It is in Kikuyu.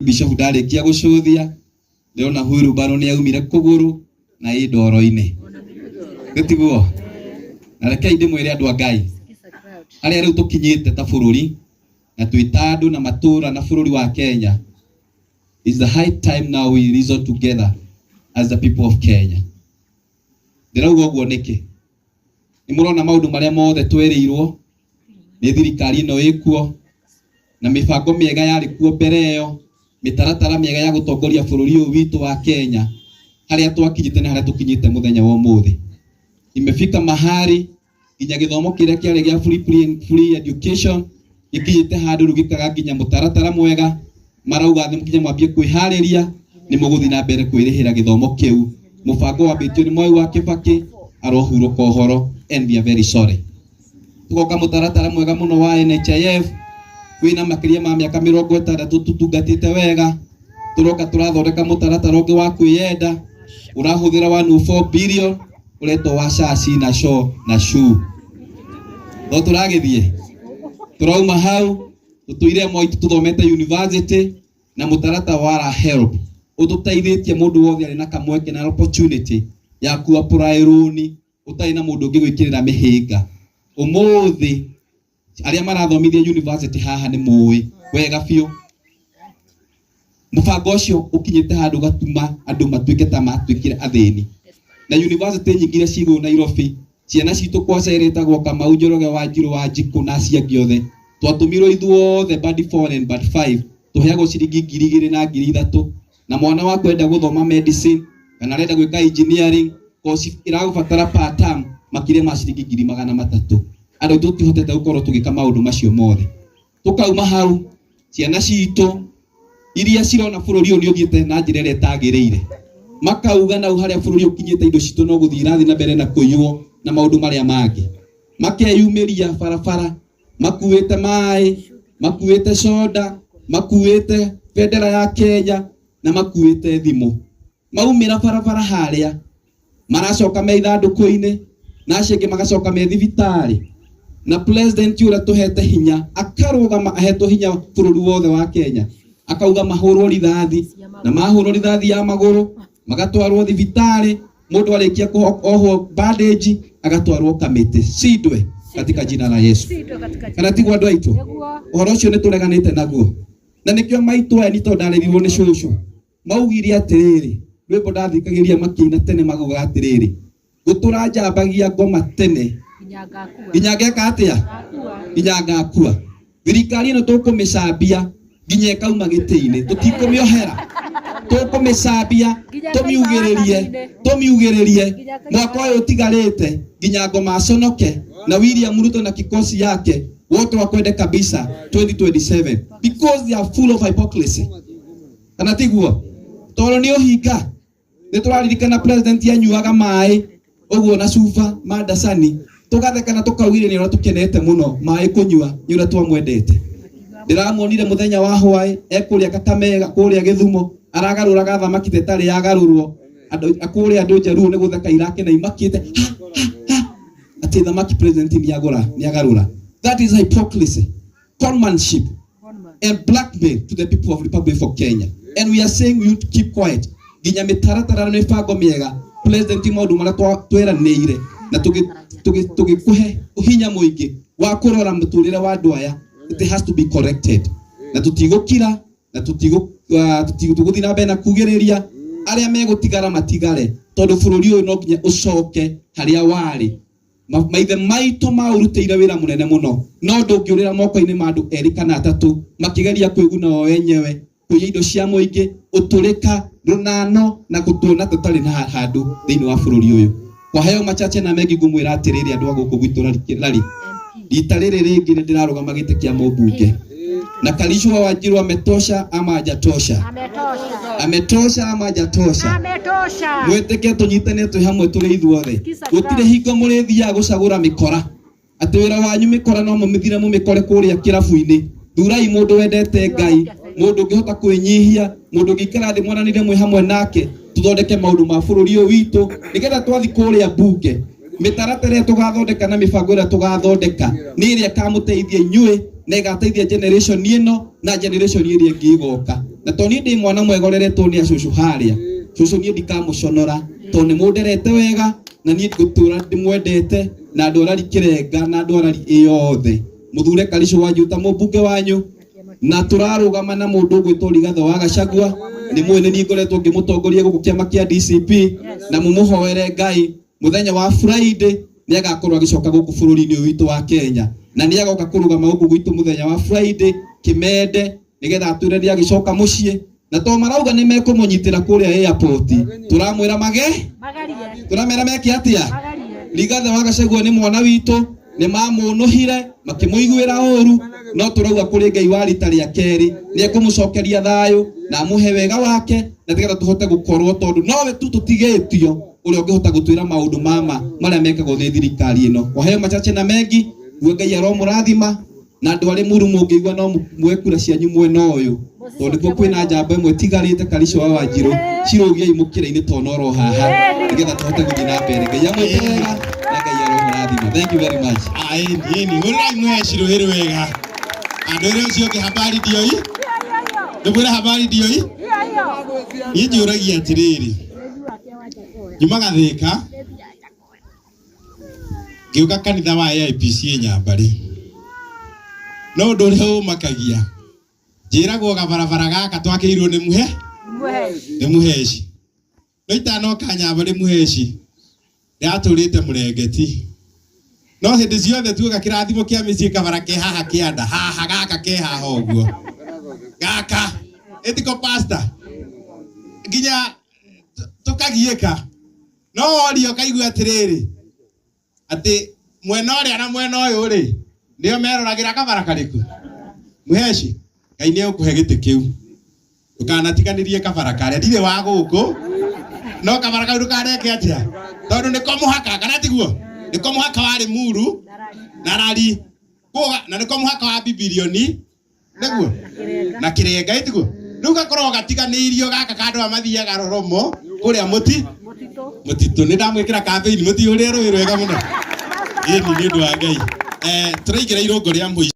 Bishop ndarĩkia gũcũthia ndĩrona huirubarũ nĩ yaumire kũgũrũ na ĩ ndoro-inĩ, gĩtiguo? Na rekei ndĩmwĩre andũ a Ngai, harĩa rĩu tũkinyĩte ta bũrũri na twĩ ta andũ na matũra na bũrũri wa Kenya, is the high time now we reason together as the people of Kenya. Ndĩrauga ũguo nĩkĩ? Nĩ mũrona maũndũ marĩa mothe twerĩirwo nĩ thirikari ĩno ĩkuo, na mĩbango mĩega yarĩ kuo mbere ĩyo, mĩtaratara mĩega ya gũtongoria bũrũri ũyũ witũ wa Kenya, harĩa twakinyĩte na harĩa tũkinyĩte mũthenya wa ũmũthĩ. Imefika mahali nginya gĩthomo kĩrĩa kĩarĩ gĩa free education gĩkinyĩte handũ rĩu gĩkaga nginya mũtaratara mwega, marauga thĩ nginya mwambie kwĩharĩria nĩ mũgũthiĩ na mbere kwĩrĩhĩra gĩthomo kĩu. Mũbango wambĩtio nĩ Mwai wa Kĩbakĩ arohurũka ũhoro, and we are very sorry. Tũgoka mũtaratara mwega mũno wa NHIF wĩna makĩria ma mĩaka 60 tũtungatĩte wega. Tũroka tũrathondeka mũtaratara ũngĩ wa kwĩyenda ũrahũthĩra 104 billion, ũretwo wa SHA na SHO na SHU. No tũragĩthiĩ tũrauma hau tũtũire Moi tũthomete university na mũtaratara wa HELB ũtũteithĩtie mũndũ wothe arĩ na kamweke na opportunity ya ku apply loan ũtarĩ na mũndũ ũngĩ gwĩkĩrĩra mĩhĩnga. Ũmũthĩ arĩa marathomithia university haha nĩ mũĩ wega biũ mũbango ũcio ũkinyĩte handũ ũgatũma andũ matuĩke ta matuĩkire athĩni. Na university nyingĩ iria cigũ Nairobi, ciana citũ kwaca ĩrĩtagwo Kamau, Njoroge, wa Njirũ, wa Njikũ na acio angĩ othe, twatũmirwo ithuothe band 4 and band 5, tũheagwo ciringi 2000 na 3000. Na mwana waku enda gũthoma medicine kana arenda gwĩka engineering course ĩragũbatara per term makĩria ma ciringi 300,000, andũ aitũ tũtihotete gũkorwo tũgĩka maũndũ macio mothe. Tũkauma hau, ciana citũ iria cirona bũrũri ũyũ nĩ ũthiĩte na njĩra ĩrĩa ĩtagĩrĩire, makauga nau harĩa bũrũri ũkinyĩte indo citũ no gũthiĩ irathiĩ na mbere na kũiywo na maũndũ marĩa mangĩ, makeyumĩria barabara makuĩte maĩ, makuĩte soda, makuĩte bendera ya Kenya na makuĩte thimũ. Maumĩra barabara harĩa maracoka me ithandũkũ-inĩ, na acio angĩ magacoka me thibitarĩ. Na president ũrĩa tũhete hinya akarũgama ahetwo hinya bũrũri wothe wa Kenya, akauga mahũrwo rithathi, na mahũrwo rithathi ya magũrũ magatwarwo thibitarĩ. Mũndũ arĩkia kuohwo bandage agatwarwo kamĩtĩ cindwe katika jina la Yesu. Kana tiguo, andũ aitũ? Ũhoro ũcio nĩ tũreganĩte naguo, na nĩkĩo maitũ aya, nĩ tondũ ndarerirwo nĩ cũcũ, maugire atĩrĩrĩ, rwĩmbo ndathikagĩria makĩina tene, maugaga atĩrĩrĩ, "Gũtũra njambagia ngoma tene nginya ngeka atĩa? Nginya ngakua." Thirikari ĩno tũkũmĩcambia nginya ĩkauma gĩtĩ-inĩ, tũtikũmĩohera, tũkũmĩcambia, tũmiugĩrĩrie, tũmiugĩrĩrie mwaka ũyũ ũtigarĩte nginya ngoma aconoke na William Ruto na kikosi yake wote wakwende kabisa 2027, because they are full of hypocrisy. Kana tiguo? Tondũ nĩ ũhinga. Nĩ tũraririkana president anyuaga maĩ ũguo na cuba ma ndacani, tũgatheka na tũkaugire nĩ ũrĩa tũkenete mũno maĩ kũnyua, nĩ ũrĩa twamwendete. Ndĩramuonire mũthenya wa hwaĩ ekũrĩa Kakamega kũrĩa Gĩthumo, aragarũraga thamaki ta ĩtarĩ yagarũrwo. Andũ kũrĩa, andũ Njaruo nĩ gũtheka irakena imakĩte ha, ha, ha, atĩ thamaki president nĩagũra, nĩagarũra. That is hypocrisy, conmanship and blackmail to the people of Republic of Kenya. And we are saying we would keep quiet nginya mĩtaratara na mĩbango mĩega, president, maũndũ marĩa tweranĩire na tũgĩkũhe hinya mũingĩ wa kũrora mũtũrĩre wa andũ aya, it has to be corrected. Na tũtigũkira na tũtigũthiĩ na mbere na kugĩrĩria arĩa megũtigara matigare, tondũ bũrũri ũyũ no nginya ũcoke harĩa warĩ. Maithe maitũ maũrutĩire wĩra mũnene mũno, no ndũngĩũrĩra moko-inĩ ma andũ erĩ kana atatũ makĩgeria kwĩguna o enyewe, kũiya indo cia mũingĩ, ũtũrĩka rũnano na gũtuona tũtarĩ na handũ thĩinĩ wa bũrũri ũyũ. Kwa hayo machache na mengi, ngũmwĩra atĩrĩrĩ, andũ a gũkũ gwitũ rari, rita rĩrĩ rĩngĩ nĩ ndĩrarũgama gĩtĩ kĩa mũmbunge, na Karishwa Wanjiru ametosha ama hajatosha? Ametosha. Ametosha ama hajatosha? Ametosha. Mwĩtĩke tũnyitane twĩ hamwe tũrĩ ithuothe. Gũtirĩ hingo mũrĩthiaga gũcagũra mĩkora, atĩ wĩra wanyu mĩkora no mũmĩthire mũmĩkore kũrĩa kĩrabu-inĩ. Thurai mũndũ wendete Ngai, mũndũ ũngĩhota kwĩnyihia, mũndũ ũngĩikara thĩ mwaranĩrie mwĩ hamwe nake, tũthondeke maũndũ ma bũrũri ũyũ witũ, nĩgetha twathi kũrĩa mbunge, mĩtaratara ĩrĩa tũgathondeka na mĩbango ĩrĩa tũgathondeka nĩ ĩrĩa ĩkamũteithia inyuĩ na ĩgateithia generation ĩno na generation ĩrĩa ĩngĩ ĩgoka. Na tondũ niĩ ndĩ mwana mwega ũreretwo nĩ acũcũ harĩa, cũcũ niĩ ndikamũconora tondũ nĩ mũnderete wega na niĩ ngũtũra ndĩmwendete na andũ arari kĩrenga na andũ arari ĩyothe. Mũthure Karicũ wanyu ta mũmbunge wanyu na tũrarũgama na mũndũ ũgwĩtwo Rigathĩ wa Gachagua nĩ mũĩ nĩ niĩ ngoretwo ngĩmũtongoria gũkũ kĩama kĩa DCP na mũmũhoere Ngai mũthenya wa Friday nĩ agakorwo agĩcoka gũkũ bũrũri-inĩ ũyũ witũ wa Kenya na nĩ agoka kũrũgama gũkũ gwitũ mũthenya wa Friday Kĩmende nĩgetha atwĩre nĩ agĩcoka mũciĩ na to marauga nĩ mekũmũnyitĩra kũrĩa airport tũramwĩra mage tũramera meke atĩa Rigathĩ wa Gachagua nĩ mwana witũ nĩ mamũnũhire makĩmũiguĩra ũru no tũrauga kũrĩ Ngai wa rita rĩa kerĩ nĩ ekũmũcokeria thayũ na amũhe wega wake na nĩgetha tũhote gũkorwo tondũ nowe tu tũtigĩtio ũrĩa ũngĩhota gũtwĩra maũndũ mama marĩa mekagwo nĩ thirikari ĩno. Kwa hayo machache na mengi, guo Ngai aromũrathima na andũ arĩ muru mũngĩigua no muoe kura cianyu mwena ũyũ tondũ nĩkuo kwĩna njamba ĩmwe ĩtigarĩte Karicũ wa Wanjirũ cirũgiei mũkĩra-inĩ tondũ no oro haha nĩgetha tũhote gũthiĩ na mbere. Ngai amwĩke wega na Ngai aromũrathima. Thank you very much. Aeni, eni, hũrĩrai mũheci rũhĩ rwega. Andũ ĩrĩa ũcio ũngĩ habari ndio hii? Ndĩmwĩre habari ndio hii? Niĩ njũragia atĩrĩrĩ, nyumaga Thĩka, ngĩũka kanitha wa AIPC Nyambarĩ. No ũndũ ũrĩa ũmakagia, njĩragwo gabarabara gaka twakĩirwo nĩ mũhe nĩ mũheci. No itanoka Nyambarĩ mũheci, ndĩratũrĩte mũrengeti. No hĩndĩ ciothe tuoga kĩrathimo kĩa mĩciĩ kabara ke haha kĩanda, haha gaka ke haha ũguo. Gaka, ĩtiko pastor. Nginya tũkagiĩka. No woria ũkaigua atĩrĩrĩ, atĩ mwena ũrĩa na mwena ũyũ rĩ, nĩo meroragĩra kabara karĩkũ? Mũheci, Ngai nĩ egũkũhe gĩtĩ kĩu. Ndũkanatiganĩrie kabara karĩa. Ndirĩ wa gũkũ, no kabara kau ndũkaneke atĩa? Tondũ nĩko mũhaka, kana tiguo? Nĩko mũhaka wa Limuru na Rari. Kũga, na nĩko mũhaka wa Bibilioni nĩguo na kĩrenga ĩtiguo rĩu gakoragwo gatiganĩirio gaka ka andũ aya mathiaga roromo kũrĩa mũti mũtitũ nĩ ndamwĩkĩra kambĩini mũtihũrĩre rũĩ rwega mũno ĩni nĩ ũndũ wa Ngai. Tũraingĩra irũngo rĩa mũico.